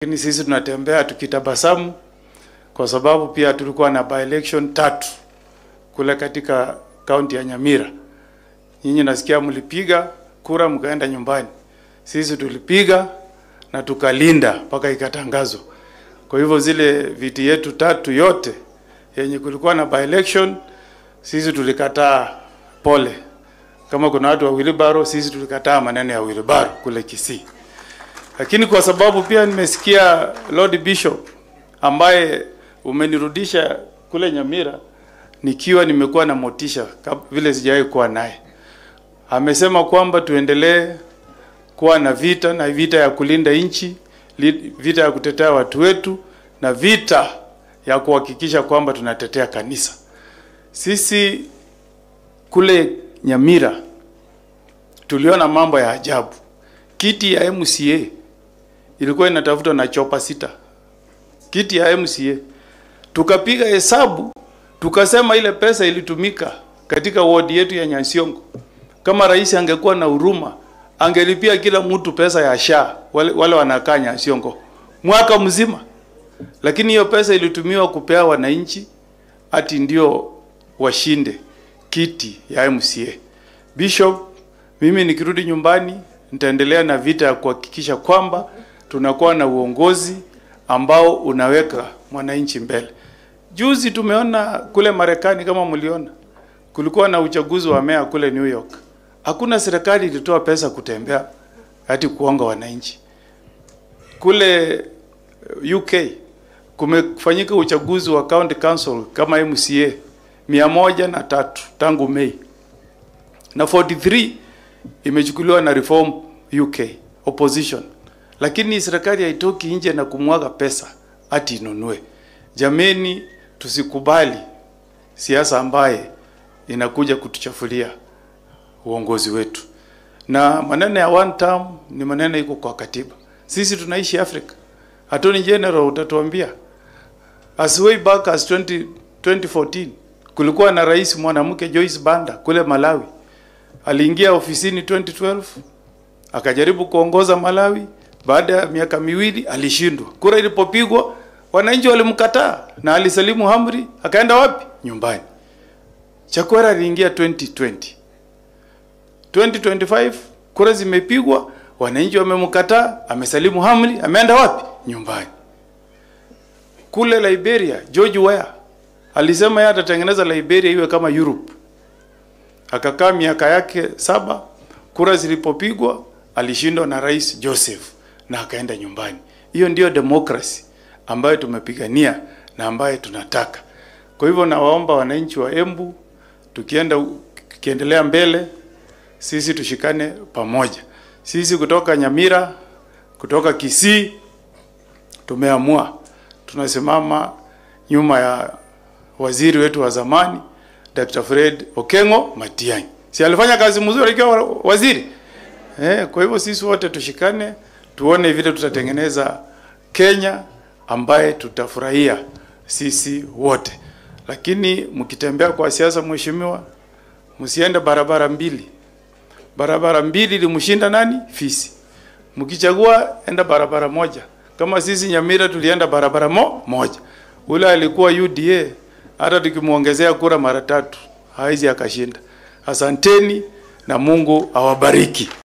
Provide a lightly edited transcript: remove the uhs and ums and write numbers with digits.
Lakini sisi tunatembea tukitabasamu kwa sababu pia tulikuwa na by-election 3 kule katika kaunti ya Nyamira. Nyinyi nasikia mlipiga kura mkaenda nyumbani. Sisi tulipiga na tukalinda mpaka ikatangazwa. Kwa hivyo zile viti yetu 3 yote yenye kulikuwa na by-election, sisi tulikataa pole. Kama kuna watu wa wheelbarrow, sisi tulikataa maneno ya wheelbarrow kule Kisii. Lakini kwa sababu pia nimesikia Lord Bishop ambaye umenirudisha kule Nyamira nikiwa nimekuwa na motisha vile sijawahi kuwa naye. Amesema kwamba tuendelee kuwa na vita, na vita ya kulinda nchi, vita ya kutetea watu wetu, na vita ya kuhakikisha kwamba tunatetea kanisa. Sisi kule Nyamira tuliona mambo ya ajabu. Kiti ya MCA ilikuwa inatafutwa na chopa 6. Kiti ya MCA. Tukapiga hesabu, tukasema ile pesa ilitumika katika ward yetu ya Nyansiongo. Kama rais angekuwa na huruma, angelipia kila mtu pesa ya SHA, wale wanakaa Nyansiongo mwaka mzima. Lakini hiyo pesa ilitumiwa kupea wananchi ati ndio washinde kiti ya MCA. Bishop, mimi nikirudi nyumbani nitaendelea na vita ya kuhakikisha kwamba tunakuwa na uongozi ambao unaweka mwananchi mbele. Juzi tumeona kule Marekani, kama mliona, kulikuwa na uchaguzi wa meya kule New York. Hakuna serikali ilitoa pesa kutembea hadi kuonga wananchi. Kule UK kumefanyika uchaguzi wa county council kama MCA 103 tangu Mei. Na 43 imechukuliwa na Reform UK opposition. Lakini serikali haitoki nje na kumwaga pesa ati inunue. Jameni, tusikubali siasa ambaye inakuja kutuchafulia uongozi wetu. Na maneno ya one term ni maneno iko kwa katiba. Sisi tunaishi Afrika. Attorney General utatuambia as way back as 2014 kulikuwa na rais mwanamke Joyce Banda kule Malawi. Aliingia ofisini 2012, akajaribu kuongoza Malawi. Baada ya miaka 2 alishindwa. Kura ilipopigwa wananchi walimkataa na alisalimu amri, akaenda wapi? Nyumbani. Chakwera aliingia 2020. 2025 kura zimepigwa, wananchi wamemkataa, amesalimu amri, ameenda wapi? Nyumbani. Kule Liberia, George Weah alisema yeye atatengeneza Liberia iwe kama Europe. Akakaa miaka yake 7, kura zilipopigwa alishindwa na Rais Joseph na akaenda nyumbani. Hiyo ndio demokrasi ambayo tumepigania na ambayo tunataka. Kwa hivyo nawaomba wananchi wa Embu, tukiendelea mbele sisi tushikane pamoja. Sisi kutoka Nyamira, kutoka Kisii tumeamua tunasimama nyuma ya waziri wetu wa zamani Dr. Fred Okengo Matiang'i. Si alifanya kazi mzuri akiwa waziri? Kwa hivyo sisi wote tushikane, tuone vile tutatengeneza Kenya ambaye tutafurahia sisi wote. Lakini mkitembea kwa siasa, mheshimiwa, msiende barabara mbili. Barabara mbili ilimshinda nani? Fisi. Mkichagua enda barabara moja. Kama sisi Nyamira tulienda barabara moja. Ule alikuwa UDA, hata tukimuongezea kura mara 3 haizi akashinda. Asanteni na Mungu awabariki.